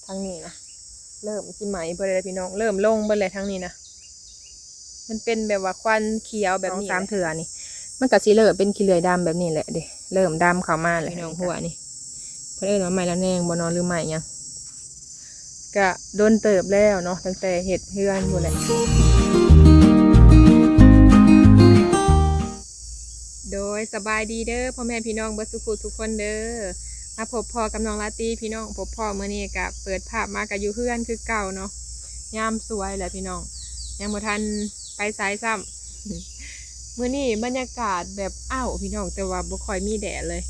ທາງນີ້ນະ ເລີ່ມຊິໄໝເບິດແລ້ວພີ່ນ້ອງ ເລີ່ມລົງເບິດແລ້ວທາງນີ້ນະ. ມັນເປັນແບບວ່າຄວັນຂຽວແບບນີ້ສອງສາມເທື່ອນີ້ ມັນກໍຊິເລີ່ມເປັນຂີ້ເລື່ອຍດຳແບບນີ້ແຫຼະເດ້ ເລີ່ມດຳເຂົ້າມາແລ້ວພີ່ນ້ອງ. ຫົວນີ້ ເພິ່ນເອີ້ນວ່າໄມ້ລະແນງບໍ່ເນາະ ຫຼືໄມ້ຫຍັງ? ກະດົນເຕີບແລ້ວເນາະ ຕັ້ງແຕ່ເຮັດເຮືອນພຸ້ນແຫຼະ. ໂດຍ ສະບາຍດີເດີພໍ່ແມ່ພີ່ນ້ອງເບິດສູ່ຜູ້ສູ່ຄົນເດີ ມາພົບພໍ້ກັບນ້ອງລາຕີພີ່ນ້ອງ. ພົບພໍ້ມື້ນີ້ກະເປີດພາບມາກະຢູ່ເຮືອນຄືເກົ່າເນາະ ຍາມສວຍແຫຼະພີ່ນ້ອງ ຍັງບໍ່ທັນໄປໃສຊ້ຳ. ມື້ນີ້ບັນຍາກາດແບບອ້າວພີ່ນ້ອງ ແຕ່ວ່າບໍ່ຄ່ອຍມີແດດເລີຍ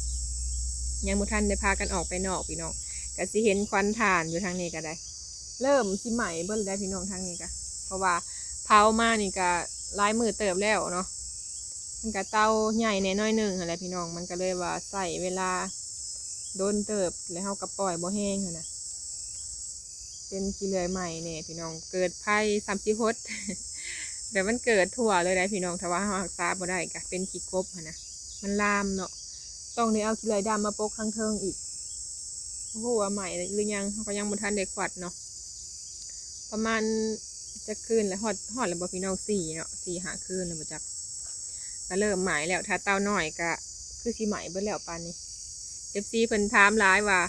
ຍັງບໍ່ທັນໄດ້ພາກັນອອກໄປນອກພີ່ນ້ອງ. ກະຊິເຫັນຄວັນຖ່ານຢູ່ທາງນີ້ກະໄດ້ ເລີ່ມຊິໄໝເບິດແລ້ວພີ່ນ້ອງ ທາງນີ້ກະ ເພາະວ່າເຜົາມານີ້ກະຫຼາຍມື້ເຕີບແລ້ວເນາະ. ມັນກະເຕົາໃຫຍ່ແດ່ໜ້ອຍໜຶ່ງຫັ້ນແຫຼະພີ່ນ້ອງ ມັນກະເລີຍວ່າໃຊ້ເວລາດົນເຕີບ ແລ້ວເຮົາກະປ່ອຍບໍ່ແຮງຫັ້ນນະ ເປັນຂີ້ເລື່ອຍໄໝ້ແດ່ພີ່ນ້ອງ. ເກີດໄພຊ້ຳຊິຫົດ ແບບມັນເກີດທົ່ວເລີຍໄດ໋ພີ່ນ້ອງ ຖ້າວ່າເຮົາຮັກສາບໍ່ໄດ້ກະເປັນຂີ້ກົບຫັ້ນນະ ມັນລາມເນາະ. ຕ້ອງໄດ້ເອົາຂີ້ເລື່ອຍດຳມາປົກທາງເທິງອີກ ບໍ່ຮູ້ວ່າໄໝ້ຫຼືຍັງ ເຮົາກະຍັງບໍ່ທັນໄດ້ຂວັດເນາະ. ປະມານຈັກຄືນແລ້ວ ຮອດ ຮອດແລ້ວບໍ່ພີ່ນ້ອງ ສີ່ເນາະ ສີ່ຫ້າຄືນແລ້ວບໍ່ຈັກ ກະເລີ່ມໄໝ້ແລ້ວ. ຖ້າເຕົານ້ອຍກະຄືຊິໄໝ້ເບິດແລ້ວປານນີ້. ເອັຟຊີເພິ່ນຖາມຫຼາຍວ່າ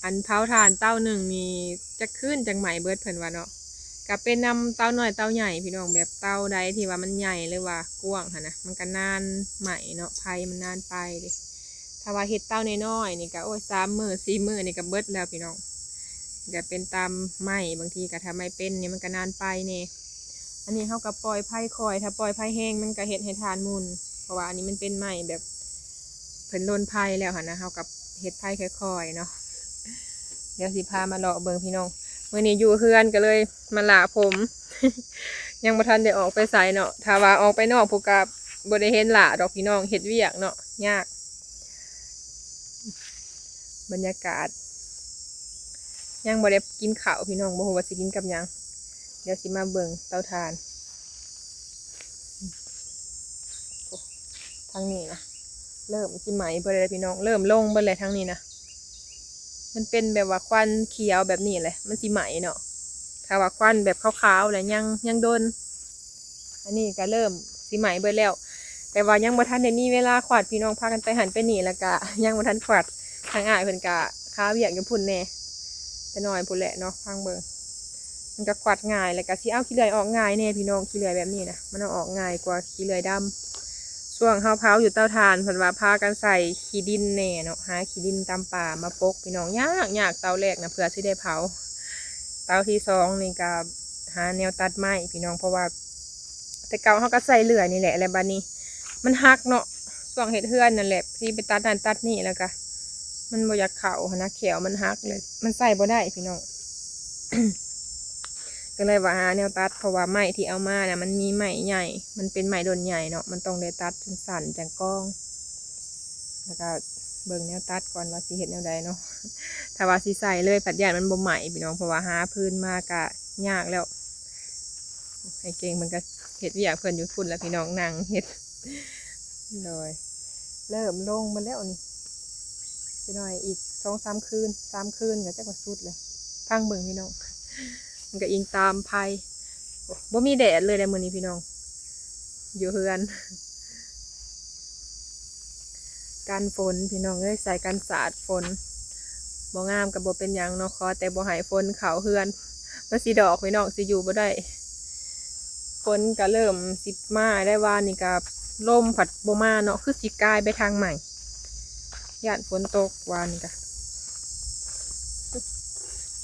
ອັນເຜົາຖ່ານເຕົາໜຶ່ງນີ້ຈັກຄືນຈັ່ງໄໝ້ເບິດ ເພິ່ນວ່າເນາະ. ກະເປັນນຳເຕົານ້ອຍເຕົາໃຫຍ່ພີ່ນ້ອງ ແບບເຕົາໃດທີ່ວ່າມັນໃຫຍ່ ຫຼືວ່າກວ້າງຫັ້ນນະ ມັນກະນານໄໝ້ເນາະ ໄພມັນນານໄປເດ້. ຖ້າວ່າເຮັດເຕົານ້ອຍໆນີ້ກະ ໂອ້ຍ ສາມມື້ສີ່ມື້ນີ້ກະເບິດແລ້ວພີ່ນ້ອງ. ກະເປັນຕາມໄມ້ ບາງທີກະຖ້າໄມ້ເປັນນີ້ມັນກະນານໄປແດ່. ອັນນີ້ເຮົາກະປ່ອຍໄຟຄ່ອຍ ຖ້າປ່ອຍໄຟແຮງມັນກະເຮັດໃຫ້ຖ່ານໝຸ່ນ ເພາະວ່າອັນນີ້ມັນເປັນໄມ້ແບບເພິ່ນລົນໄຟແລ້ວຫັ້ນນະ ເຮົາກະເຮັດໄຟຄ່ອຍໆເນາະ. ດຽວຊິພາມາເລາະເບິ່ງພີ່ນ້ອງ ມື້ນີ້ຢູ່ເຮືອນກະເລີຍມາຫຼ້າຜົມ ຍັງບໍ່ທັນໄດ້ອອກໄປໃສເນາະ. ຖ້າວ່າອອກໄປນອກພຸ້ນກະບໍ່ໄດ້ເຫັນຫຼ້າດອກພີ່ນ້ອງ ເຮັດວຽກເນາະ ຍາກ. ບັນຍາກາດ ຍັງບໍ່ໄດ້ກິນເຂົ້າພີ່ນ້ອງ ບໍ່ຮູ້ວ່າຊິກິນກັບຫຍັງ. ດຽວຊິມາເບິ່ງເຕົາຖ່ານ ໂອ້ ທາງນີ້ນະ ເລີ່ມຊິໄໝເບິດແລ້ວພີ່ນ້ອງ ເລີ່ມລົງເບິດແລ້ວທາງນີ້ນະ. ມັນເປັນແບບວ່າຄວັນຂຽວແບບນີ້ແຫຼະ ມັນຊິໄໝເນາະ. ຖ້າວ່າຄວັນແບບຂາວໆແລ້ວຍັງ ຍັງດົນ. ອັນນີ້ກະເລີ່ມຊິໄໝເບິດແລ້ວ ແຕ່ວ່າຍັງບໍ່ທັນໄດ້ມີເວລາຂວັດພີ່ນ້ອງ ພາກັນໄປຫັ້ນໄປນີ້ ແລ້ວກະຍັງບໍ່ທັນຂວັດ. ທາງອ້າຍເພິ່ນກະຄາວຽກຢູ່ພຸ້ນແດ່ ແຕ່ນ້ອຍພຸ້ນແຫຼະເນາະ. ຟັງເບິ່ງ ມັນກະຂວັດງ່າຍ ແລ້ວກະຊິເອົາຂີ້ເລື່ອຍອອກງ່າຍແດ່ພີ່ນ້ອງ ຂີ້ເລື່ອຍແບບນີ້ນະ ມັນເອົາອອກງ່າຍກວ່າຂີ້ເລື່ອຍດຳ. ຊ່ວງເຮົາເຜົາຢູ່ເຕົາຖ່ານ ເພິ່ນວ່າພາກັນໃສ່ຂີ້ດິນແດ່ເນາະ ຫາຂີ້ດິນຕາມປ່າມາປົກພີ່ນ້ອງ ຍາກໆ ເຕົາແລກນະ ເພື່ອຊິໄດ້ເຜົາ. ເຕົາທີສອງນີ້ກະຫາແນວຕັດໄມ້ພີ່ນ້ອງ ເພາະວ່າແຕ່ເກົ່າເຮົາກະໃຊ້ເລື່ອຍນີ້ແຫຼະ ແລ້ວບາດນີ້ມັນຫັກເນາະ ຊ່ວງເຮັດເຮືອນນັ້ນແຫຼະ ຊິໄປຕັດນັ້ນຕັດນີ້ ແລ້ວກະມັນບໍ່ຢາກເຂົ້າຫັ້ນນະ ແຂ້ວມັນຫັກເລີຍ ມັນໃຊ້ບໍ່ໄດ້ພີ່ນ້ອງ. ກະເລີຍວ່າຫາແນວຕັດ ເພາະວ່າໄມ້ທີ່ເອົາມານະ ມັນມີໄມ້ໃຫຍ່ ມັນເປັນໄມ້ດົນໃຫຍ່ເນາະ ມັນຕ້ອງໄດ້ຕັດສັ້ນໆ ຈັ່ງກອງ. ແລ້ວກະເບິ່ງແນວຕັດກ່ອນວ່າຊິເຮັດແນວໃດເນາະ ຖ້າວ່າຊິໃສ່ເລີຍພັດຢ້ານມັນບໍ່ໄໝ້ພີ່ນ້ອງ ເພາະວ່າຫາຟືນມາກະຍາກແລ້ວ. ອ້າຍເກັ່ງເພິ່ນກະເຮັດວຽກເພິ່ນຢູ່ພຸ້ນລະພີ່ນ້ອງ ນັ່ງເຮັດ. ໂດຍ ເລີ່ມລົງມາແລ້ວນີ້ ຈັກໜ້ອຍອີກສອງສາມຄືນ ສາມຄືນກະຈັກວ່າສຸດເລີຍ. ຟັງເບິ່ງພີ່ນ້ອງ ມັນກະອີງຕາມໄພ. ໂອ້ ບໍ່ມີແດດເລີຍໃດມື້ນີ້ພີ່ນ້ອງ ຢູ່ເຮືອນ ກັນຝົນພີ່ນ້ອງເອີຍ ໃສ່ກັນສາດຝົນ. ບໍ່ງາມກະບໍ່ເປັນຫຍັງເນາະ ຂໍແຕ່ບໍ່ໃຫ້ຝົນເຂົ້າເຮືອນ ມັນຊິດອກພີ່ນ້ອງ ຊິຢູ່ບໍ່ໄດ້. ຝົນກະເລີ່ມຊິມາໄດ້ ວານນີ້ກະລົມພັດບໍ່ມາເນາະ ຄືຊິກາຍໄປທາງໃໝ່. ຢ້ານຝົນຕົກ ວານນີ້ກະ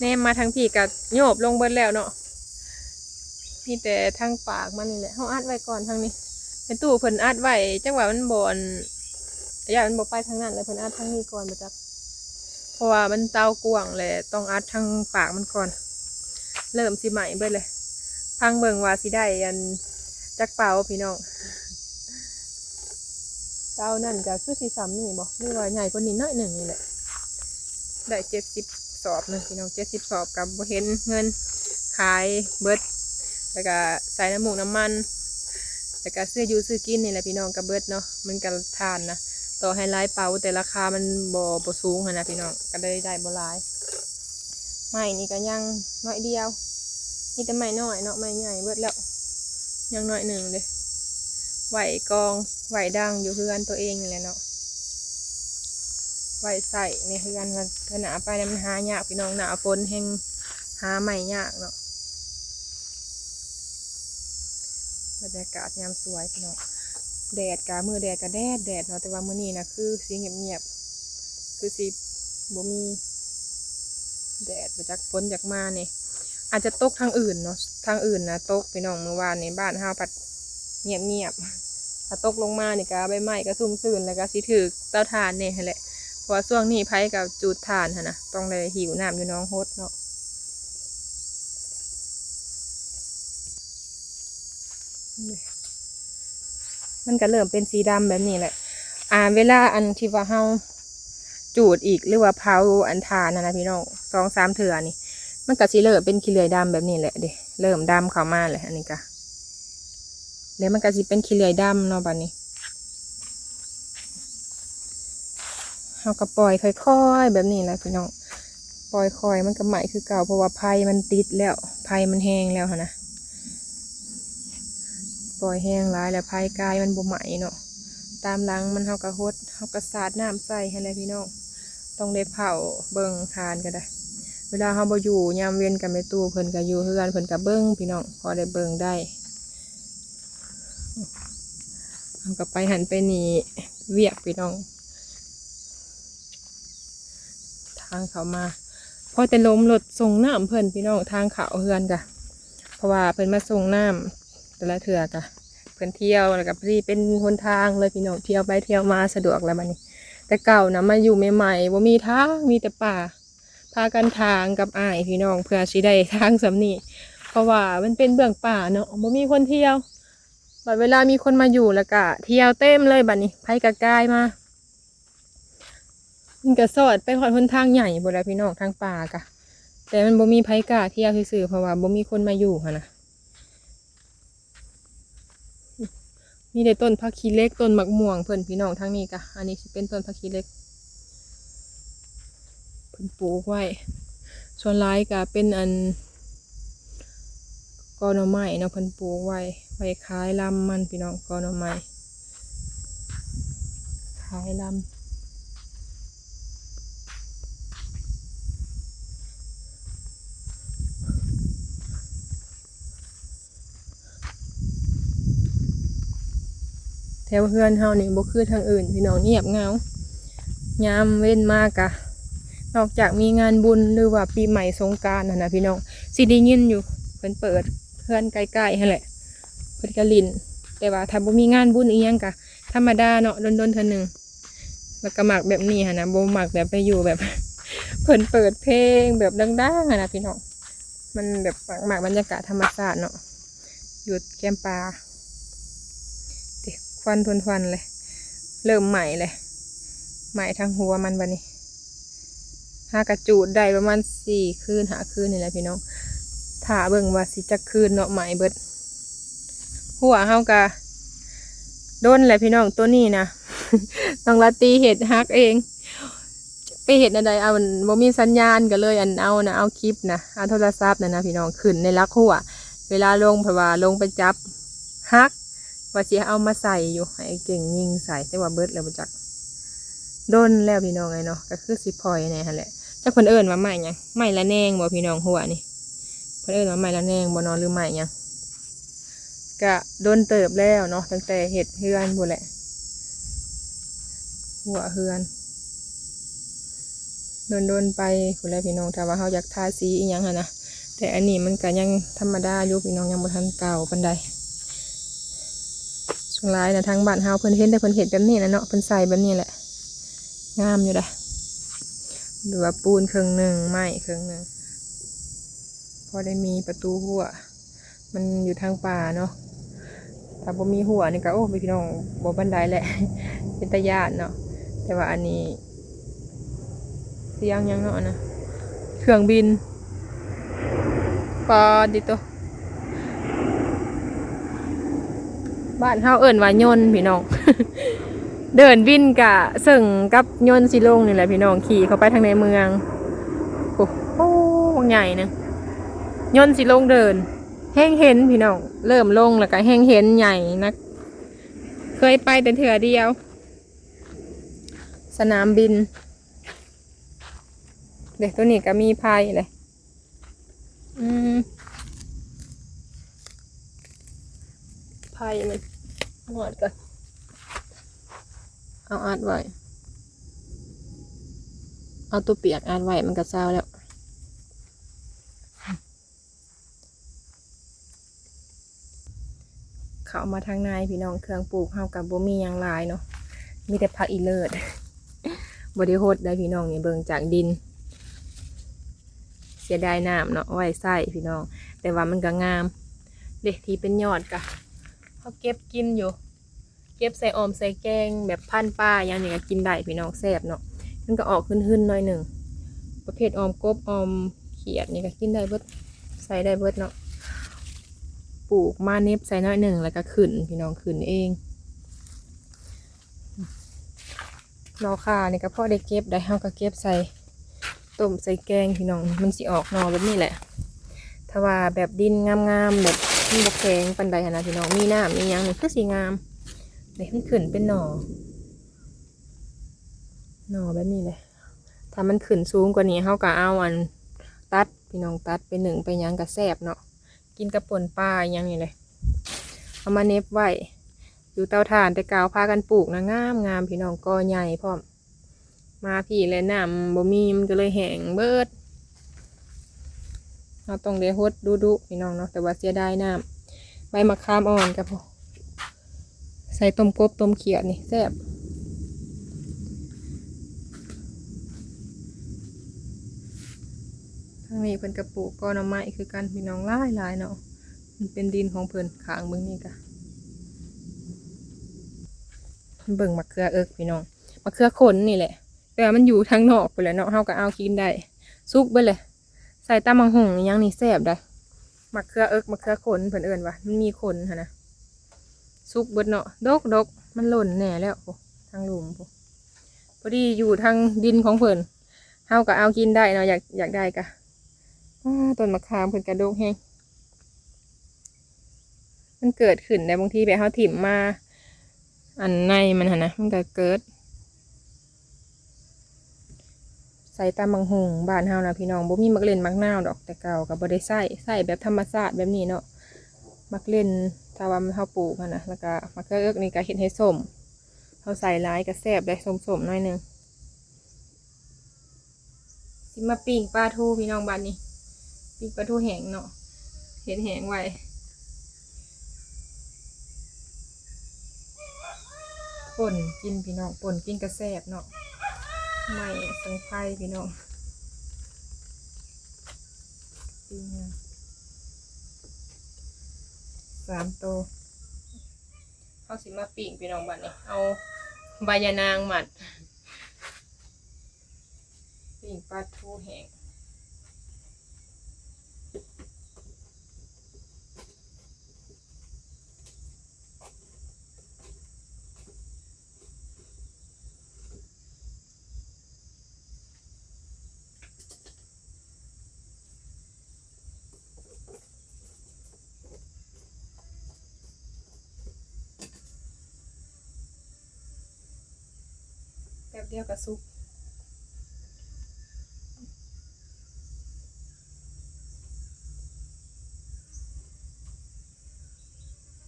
ແນມມາທາງພີ້ກະໂຍບລົງເບິດແລ້ວເນາະ ມີແຕ່ທາງປາກມັນນີ້ແຫຼະ. ເຮົາອັດໄວ້ກ່ອນທາງນີ້ ແມ່ຕູ້ເພິ່ນອັດໄວ້ ຈັກວ່າມັນບໍ່ ອັນ ຢ້ານມັນບໍ່ໄປທາງນັ້ນ ແລ້ວເພິ່ນອັດທາງນີ້ກ່ອນບໍ່ຈັກ ເພາະວ່າມັນເຕົາກວ້າງ ແລະຕ້ອງອັດທາງປາກມັນກ່ອນ. ເລີ່ມຊິໄໝ້ເບິດເລີຍ ຟັງເບິ່ງວ່າຊິໄດ້ອັນຈັກເປົາພີ່ນ້ອງ. ເຕົານັ້ນກະຄືຊິສ່ຳນີ້ບໍ່ ຫຼືວ່າໃຫຍ່ກວ່ານີ້ໜ້ອຍໜຶ່ງນີ້ແຫຼະ. ໄດ້ເຈັດສິບສອບໜຶ່ງພີ່ນ້ອງ ເຈັດສິບສອບກະບໍ່ເຫັນເງິນ ຂາຍເບິດ ແລ້ວກະໃສ່ນ້ຳມູກນ້ຳມັນ ແລ້ວກະຊື້ຢູ່ຊື້ກິນນີ້ແຫຼະພີ່ນ້ອງ ກະເບິດເນາະ. ມັນກະຖ່ານນະ ຕໍ່ໃຫ້ຫຼາຍເປົາ ແຕ່ລາຄາມັນບໍ່ ບໍ່ສູງຫັ້ນນະພີ່ນ້ອງ ກະເລີຍໄດ້ບໍ່ຫຼາຍ. ມ ໄມ້ນີ້ກໍຍັງໜ້ອຍດຽວ ມີແຕ່ໄມ້ນ້ອຍເນາະ ໄມ້ໃຫຍ່ເບິດແລ້ວ ຍັງໜ້ອຍໜຶ່ງເດ້ ໄວ້ກອງ ໄວ້ດັງຢູ່ເຮືອນຕົວເອງນີ້ແຫຼະເນາະ ໄວ້ໃຊ້ໃນເຮືອນ ວ່າເທື່ອໜ້າໄປແລ້ວມັນຫາຍາກ ພີ່ນ້ອງ ໜ້າຝົນແຮ່ງຫາໄມ້ຍາກເນາະ. ບັນຍາກາດຍາມສວຍ ພີ່ນ້ອງ ແດດກະ ມື້ແດດກະແດດແດດເນາະ ແຕ່ວ່າມື້ນີ້ນະ ຄືຊິງຽບໆ ຄືຊິບໍ່ມີແດດ ບໍ່ຈັກຝົນຢາກມານີ້ ອາດຈະຕົກທາງອື່ນເນາະ ທາງອື່ນນະຕົກ ພີ່ນ້ອງ ມື້ວານນີ້ ບ້ານເຮົາພັດງຽບໆ ຖ້າຕົກລົງມານີ້ກະໃບໄມ້ກະຊຸ່ມຊື່ນ ແລ້ວກະຊິຖືກເຕົາຖ່ານແດ່ຫັ້ນແຫຼະ ເພາະວ່າຊ່ວງນີ້ໃຜກະຈູດຖ່ານຫັ້ນນະ ຕ້ອງໄດ້ຫິ້ວນ້ຳຢູ່ໜອງຫົດເນາະ. ມັນກະເລີ່ມເປັນສີດຳແບບນີ້ແຫຼະ ອ່າ ເວລາອັນທີ່ວ່າເຮົາຈູດອີກ ຫຼືວ່າເຜົາອັນຖ່ານຫັ້ນນະ ພີ່ນ້ອງ ສອງສາມເທື່ອນີ້ ມັນກະຊິເລີ່ມເປັນຂີ້ເລື່ອຍດຳແບບນີ້ແຫຼະເດ້ ເລີ່ມດຳເຂົ້າມາແຫຼະ ອັນນີ້ກະ ແລ້ວມັນກະຊິເປັນຂີ້ເລື່ອຍດຳເນາະ ບາດນີ້ ເຮົາກໍປ່ອຍຄ່ອຍໆແບບນີ້ແຫຼະພີ່ນ້ອງ ປ່ອຍຄ່ອຍມັນກໍໄໝ້ຄືເກົ່າ ເພາະວ່າໄຟມັນຕິດແລ້ວ ໄຟມັນແຮງແລ້ວຫັ້ນນະ ປ່ອຍແຮງຫຼາຍແລ້ວໄຟກາຍມັນບໍ່ໄໝ້ເນາະ ຕາມຫຼັງມັນເຮົາກໍຫົດ ເຮົາກໍສາດນ້ຳໃສ່ຫັ້ນແຫຼະພີ່ນ້ອງ ຕ້ອງໄດ້ເຝົ້າເບິ່ງຖ່ານກໍໄດ້ ເວລາເຮົາບໍ່ຢູ່ຍາມເວັນກໍແມ່ຕູ້ເພິ່ນກໍຢູ່ເຮືອນ ເພິ່ນກໍເບິ່ງພີ່ນ້ອງ ພໍໄດ້ເບິ່ງໄດ້ ເຮົາກໍໄປຫັ້ນໄປນີ້ວຽກພີ່ນ້ອງ ທາງເຂົ້າມາ ພໍແຕ່ລົມລົດສົ່ງນ້ຳເພິ່ນພີ່ນ້ອງ ທາງເຂົ້າເຮືອນກະ ເພາະວ່າເພິ່ນມາສົ່ງນ້ຳແຕ່ລະເທື່ອກະ ເພິ່ນທ່ຽວ ແລ້ວກະພໍດີເປັນຫົນທາງເລີຍພີ່ນ້ອງ ທ່ຽວໄປທ່ຽວມາສະດວກແລ້ວບາດນີ້ ແຕ່ເກົ່ານະມາຢູ່ໃໝ່ໆ ບໍ່ມີທາງ ມີແຕ່ປ່າ ພາກັນຖາງກັບອ້າຍພີ່ນ້ອງ ເພື່ອຊິໄດ້ທາງສ່ຳນີ້ ເພາະວ່າມັນເປັນເບື້ອງປ່າເນາະ ບໍ່ມີຄົນທ່ຽວ ບັດເວລາມີຄົນມາຢູ່ແລ້ວກະທ່ຽວເຕັມເລີຍ ບັດນີ້ໃຜກະກາຍມາ ມັນກະສອດໄປຮອດຫົນທາງໃຫຍ່ພຸ້ນແຫຼະພີ່ນ້ອງ ທາງປ່າກະ ແຕ່ມັນບໍ່ມີໃຜກ້າທ່ຽວຊື່ໆ ເພາະວ່າບໍ່ມີຄົນມາຢູ່ຫັ້ນນະ. ມີແຕ່ຕົ້ນຜັກຂີ້ເຫຼັກ ຕົ້ນໝາກມ່ວງເພິ່ນພີ່ນ້ອງ ທາງນີ້ກະ ອັນນີ້ຊິເປັນຕົ້ນຜັກຂີ້ເຫຼັກ ເພິ່ນປູກໄວ້ ສ່ວນຫຼາຍກະເປັນອັນ ກໍໜໍ່ໄມ້ເນາະ ເພິ່ນປູກໄວ້ ໄວ້ຂາຍລຳມັນພີ່ນ້ອງ ກໍໜໍ່ໄມ້ ຂາຍລຳ. ແຖວເຮືອນເຮົານີ້ບໍ່ຄືທາງອື່ນພີ່ນ້ອງ ງຽບເຫງົາ ຍາມເວັນມາກະ ນອກຈາກມີງານບຸນ ຫຼືວ່າປີໃໝ່ສົງການຫັ້ນນະພີ່ນ້ອງ ຊິໄດ້ຍິນຢູ່ ເພິ່ນເປີດເຮືອນໃກ້ໆຫັ້ນແຫຼະ ເພິ່ນກະຫຼິ້ນ ແຕ່ວ່າຖ້າບໍ່ມີງານບຸນອີ່ຫຍັງກະທຳມະດາເນາະ ດົນໆເທື່ອໜຶ່ງ ແລ້ວກໍມັກແບບນີ້ຫັ້ນນະ ບໍ່ມັກແບບໄປຢູ່ແບບ ເພິ່ນເປີດເພງແບບດັງໆຫັ້ນນະພີ່ນ້ອງ ມັນແບບມັກ ມັກບັນຍາກາດທຳມະຊາດເນາະ ຢູ່ແຄມປ່າ ເດ້ ຄວັນທວນໆເລີຍ ເລີ່ມໄໝ້ເລີຍ ໄໝ້ທັງຫົວມັນບາດນີ້ ຫາກະຈູດໄດ້ປະມານສີ່ຄືນຫ້າຄືນນີ້ແຫຼະພີ່ນ້ອງ ຖ້າເບິ່ງວ່າຊິຈັກຄືນເນາະ ໄໝ້ເບິດ ຮົ້ວເຮົາກະດົນແຫຼະພີ່ນ້ອງ ໂຕນີ້ນະ ນ້ອງລາຕີເຮັດຫັກເອງ ໄປເຮັດແນວໃດ ເອົາ ບໍ່ມີສັນຍານ ກໍເລີຍ ອັນ ເອົານະ ເອົາຄລິບນະ ເອົາໂທລະສັບນັ້ນນະພີ່ນ້ອງ ຂຶ້ນໃນຫຼັກຮົ້ວ ເວລາລົງ ເພາະວ່າລົງໄປຈັບຫັກ ວ່າຊິເອົາມາໃສ່ຢູ່ ໃຫ້ເກັ່ງຍິງໃສ່ ແຕ່ວ່າເບິດແລ້ວບໍ່ຈັກ ດົນແລ້ວພີ່ນ້ອງເອີຍເນາະ ກໍຄືຊິຜ່ອຍແດ່ຫັ້ນແຫຼະ ຈັກເພິ່ນເອີ້ນວ່າໄມ້ຫຍັງ ໄມ້ລະແນງບໍ່ພີ່ນ້ອງ ຮົ້ວນີ້ ເພິ່ນເອີ້ນວ່າໄມ້ລະແນງບໍ່ເນາະ ຫຼືໄມ້ຫຍັງ ກະດົນເຕີບແລ້ວເນາະ ຕັ້ງແຕ່ເຮັດເຮືອນພຸ້ນແຫຼະ ຮົ້ວເຮືອນ ດົນໆໄປພຸ້ນແຫຼະພີ່ນ້ອງ ຖ້າວ່າເຮົາຢາກທາສີອີ່ຫຍັງຫັ້ນນະ ແຕ່ອັນນີ້ມັນກະຍັງທຳມະດາຢູ່ພີ່ນ້ອງ ຍັງບໍ່ທັນເກົ່າປານໃດ ສ່ວນຫຼາຍນະ ທາງບ້ານເຮົາເພິ່ນເຫັນແຕ່ເພິ່ນເຮັດແບບນີ້ແຫຼະເນາະ ເພິ່ນໃສ່ແບບນີ້ແຫຼະ ງາມຢູ່ເດ ແບບວ່າປູນເຄິ່ງໜຶ່ງ ໄມ້ເຄິ່ງໜຶ່ງ ພໍໄດ້ມີປະຕູຮົ້ວ ມັນຢູ່ທາງປ່າເນາະ ຖ້າບໍ່ມີຮົ້ວນີ້ກໍ ໂອ້ ພີ່ນ້ອງ ບໍ່ປານໃດແຫຼະ ເປັນຕາຢ້ານເນາະ ແຕ່ວ່າອັນນີ້ ສຽງຫຍັງເນາະ ອັນນະ ເຄື່ອງບິນ ປາດຕິໂຕ ບ້ານເຮົາເອີ້ນວ່າຍົນພີ່ນ້ອງ ເດີ່ນບິນກະເຊິ່ງກັບຍົນຊິລົງນີ້ແຫຼະພີ່ນ້ອງ ຂີ່ເຂົ້າໄປທາງໃນເມືອງ ໂອ້ໂຫ ໃຫຍ່ນະ ຍົນຊິລົງເດີ່ນ ແຮງເຫັນພີ່ນ້ອງ ເລີ່ມລົງແລ້ວກໍແຮງເຫັນໃຫຍ່ນັກ ເຄີຍໄປແຕ່ເທື່ອດຽວ ສະໜາມບິນ ເດ້ ໂຕນີ້ກໍມີໄຜ່ເດ້ ອືມ ໄຜ່ມັນ ຮອດກ່ອນ ເອົາອັດໄວ້ ເອົາຕົວປຽກອັດໄວ້ ມັນກໍເຊົາແລ້ວ. ເຂົ້າມາທາງໃນພີ່ນ້ອງ ເຄື່ອງປູກເຮົາກໍບໍ່ມີຫຍັງຫຼາຍເນາະ ມີແຕ່ຜັກອີເລີດ ບໍ່ໄດ້ຫົດໄດ໋ພີ່ນ້ອງ ນີ້ເບິ່ງຈາກດິນ ເສຍດາຍນ້ຳເນາະ ໄວ້ໃຊ້ພີ່ນ້ອງ ແຕ່ວ່າມັນກໍງາມເດ້ ທີ່ເປັນຍອດກໍເຮົາເກັບກິນຢູ່. ເກັບໃສ່ອອມໃສ່ແກງ ແບບພັນປາຫຍັງນີ້ກໍກິນໄດ້ພີ່ນ້ອງ ແຊບເນາະ ມັນກໍອອກຫຶນໆໜ້ອຍໜຶ່ງ ປະເພດອອມກົບ ອອມຂຽດນີ້ກໍກິນໄດ້ເບິດ ໃສ່ໄດ້ເບິດເນາະ ປູກມາເໜັບໃສ່ໜ້ອຍໜຶ່ງ ແລ້ວກໍຂຶ້ນພີ່ນ້ອງ ຂຶ້ນເອງ. ໜໍ່ຂ່ານີ້ກໍພໍໄດ້ເກັບໄດ້ ເຮົາກໍເກັບໃສ່ຕົ້ມໃສ່ແກງພີ່ນ້ອງ ມັນຊິອອກໜໍ່ແບບນີ້ແຫຼະ ຖ້າວ່າແບບດິນງາມໆ ແບບມັນບໍ່ແຂງປານໃດຫັ້ນນະພີ່ນ້ອງ ມີນ້ຳມີຫຍັງນີ້ຄືຊິງາມ ນີ້ມັນຂຶ້ນເປັນໜໍ່ ໜໍ່ແບບນີ້ແຫຼະ ຖ້າມັນຂຶ້ນສູງກວ່ານີ້ ເຮົາກໍເອົາອັນ ຕັດພີ່ນ້ອງ ຕັດໄປໜຶ້ງໄປຫຍັງກໍແຊບເນາະ ກິນກັບປົ່ນປາອີຫຍັງນີ້ແຫຼະ ເອົາມາເໜັບໄວ້ ຢູ່ເຕົາຖ່ານແຕ່ເກົ່າພາກັນປູກນະ ງາມໆ ພີ່ນ້ອງ ກໍໃຫຍ່ພ້ອມ ມາພີ້ແລ້ວນ້ຳບໍ່ມີ ມັນກໍເລີຍແຫ້ງເບິດ ເຮົາຕ້ອງໄດ້ຫົດດຸໆ ພີ່ນ້ອງເນາະ ແຕ່ວ່າເສຍດາຍນ້ຳ ໃບໝາກຂາມອ່ອນກໍພໍ ໃສ່ຕົ້ມກົບຕົ້ມຂຽດນີ້ແຊບ ທາງນີ້ເພິ່ນກໍປູກກໍໜໍ່ໄມ້ຄືກັນພີ່ນ້ອງ ຫຼາຍໆເນາະ ມັນເປັນດິນຂອງເພິ່ນ ຂ້າງເບິ່ງນີ້ກະ ເບິ່ງໝາກເຂືອເອິກພີ່ນ້ອງ ໝາກເຂືອຂົນນີ້ແຫຼະ ແຕ່ວ່າມັນຢູ່ທາງນອກພຸ້ນແຫຼະເນາະ ເຮົາກໍເອົາກິນໄດ້ ສຸກເບິດແຫຼະ ໃສ່ຕຳບັກຫຸ່ງອີຫຍັງນີ້ແຊບໄດ໋ ໝາກເຂືອເອິກ ໝາກເຂືອຂົນເພິ່ນເອີ້ນວ່າ ມັນມີຂົນຫັ້ນນະ ສຸກເບິດເນາະ ດົກໆ ມັນຫຼົ່ນແດ່ແລ້ວ ໂອ້ ທາງລຸ່ມພຸ້ນ ພໍດີຢູ່ທາງດິນຂອງເພິ່ນ ເຮົາກໍເອົາກິນໄດ້ເນາະ ຢາກ ຢາກໄດ້ກະ ອ້າ ຕົ້ນໝາກຂາມເພິ່ນກະດົກແຮງ ມັນເກີດຂຶ້ນໄດ໋ ບາງທີແບບເຮົາຖິ້ມມາ ອັນໃນມັນຫັ້ນນະ ມັນກໍເກີດ ໃສ່ຕຳບັກຫຸ່ງ ບ້ານເຮົານະພີ່ນ້ອງ ບໍ່ມີໝາກເລັ່ນໝາກນາວດອກ ແຕ່ເກົ່າກໍບໍ່ໄດ້ໃຊ້ ໃຊ້ແບບທຳມະຊາດແບບນີ້ເນາະ ໝາກເລັ່ນ ຖ້າວ່າເຮົາປູກຫັ້ນນະ ແລ້ວກໍໝາກເຂືອເອິກນີ້ກໍເຮັດໃຫ້ສົ້ມ ເຮົາໃສ່ຫຼາຍກໍແຊບໄດ໋ ສົ້ມໆໜ້ອຍໜຶ່ງ. ຊິມາປີ້ງປາທູພີ່ນ້ອງ ບາດນີ້ ປີ້ງປາທູແຫ້ງເນາະ ເຮັດແຫ້ງໄວ້ ປົ່ນກິນພີ່ນ້ອງ ປົ່ນກິນກະແຊບເນາະ ໄມ້ສັງໄພພີ່ນ້ອງ ປີ້ງສາມໂຕ ເຮົາຊິມາປີ້ງພີ່ນ້ອງ ບາດນີ້ ເອົາໃບຍານາງມັດ ປີ້ງປາທູແຫ້ງ ແປັບດຽວກໍສຸກ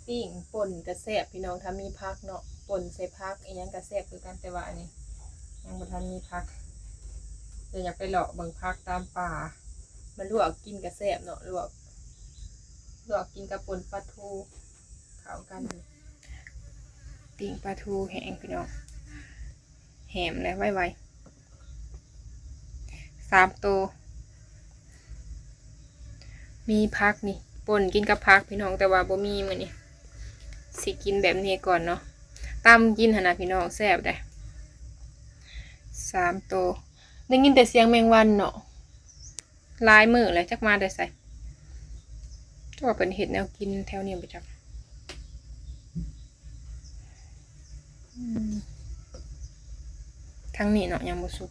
ປີ້ງປົ່ນກໍແຊບພີ່ນ້ອງ ຖ້າມີຜັກເນາະ ປົ່ນໃສ່ຜັກອີ່ຫຍັງກໍແຊບຄືກັນ ແຕ່ວ່າອັນນີ້ຍັງບໍ່ທັນມີຜັກ ແຕ່ຢາກໄປເລາະເບິ່ງຜັກຕາມປ່າ ມາລວກກິນກໍແຊບເນາະ ລວກ ລວກກິນກັບປົ່ນປາທູ ເຂົ້າກັນ ປີ້ງປາທູແຫ້ງພີ່ນ້ອງ ແຫ້ມແລ້ວໄວໆ ສາມໂຕ ມີຜັກນີ້ ປົ່ນກິນກັບຜັກພີ່ນ້ອງ ແຕ່ວ່າບໍ່ມີມື້ນີ້ ຊິກິນແບບນີ້ກ່ອນເນາະ ຕຳກິນຫັ້ນນະພີ່ນ້ອງ ແຊບເດ້ ສາມໂຕ ໄດ້ຍິນແຕ່ສຽງແມງວັນເນາະ. ຫຼາຍມື້ແລ້ວ ຈັກມາແຕ່ໃສ ຈັກວ່າເພິ່ນເຮັດແນວກິນແຖວນີ້ບໍ່ຈັກ ອືມ ທາງນີ້ເນາະ ຍັງບໍ່ສຸກ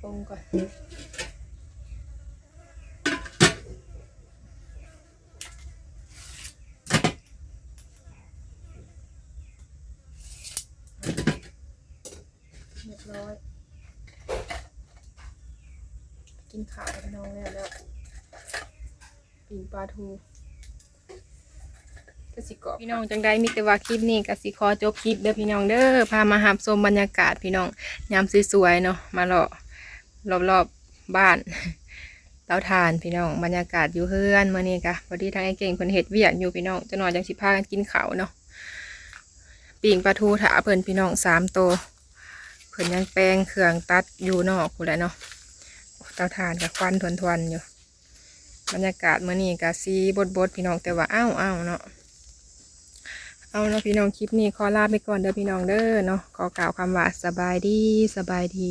ຄົງກ່ອນ ຮຽບຮ້ອຍ ກິນເຂົ້າກັບນ້ອງແລ້ວ ແລ້ວ ປີ້ງປາທູ ກໍຊິກອບ ພີ່ນ້ອງ ຈັ່ງໃດມີແຕ່ວ່າຄລິບນີ້ກໍຊິຂໍຈົບຄລິບເດີພີ່ນ້ອງເດີ ພາມາຮັບຊົມບັນຍາກາດພີ່ນ້ອງ ຍາມສວຍໆເນາະ ມາເລາະລອບໆບ້ານ ເຕົາຖ່ານພີ່ນ້ອງ ບັນຍາກາດຢູ່ເຮືອນ ມື້ນີ້ກະພໍດີທາງອ້າຍເກັ່ງເພິ່ນເຮັດວຽກຢູ່ພີ່ນ້ອງ ຈັກໜ້ອຍຈັ່ງຊິພາກັນກິນເຂົ້າເນາະ ປີ້ງປາທູຖ້າເພິ່ນພີ່ນ້ອງ ສາມໂຕ ເພິ່ນຍັງແປງເຄື່ອງຕັດຢູ່ນອກພຸ້ນແຫຼະເນາະ ເຕົາຖ່ານກະຄວັນທວນໆຢູ່ ບັນຍາກາດມື້ນີ້ກະສີບົດໆ ພີ່ນ້ອງ ແຕ່ວ່າອ້າວໆເນາະ ເອົາເນາະພີ່ນ້ອງ ຄລິບນີ້ຂໍລາໄປກ່ອນເດີພີ່ນ້ອງເດີເນາະ ຂໍກ່າວຄຳວ່າສະບາຍດີ ສະບາຍດີ.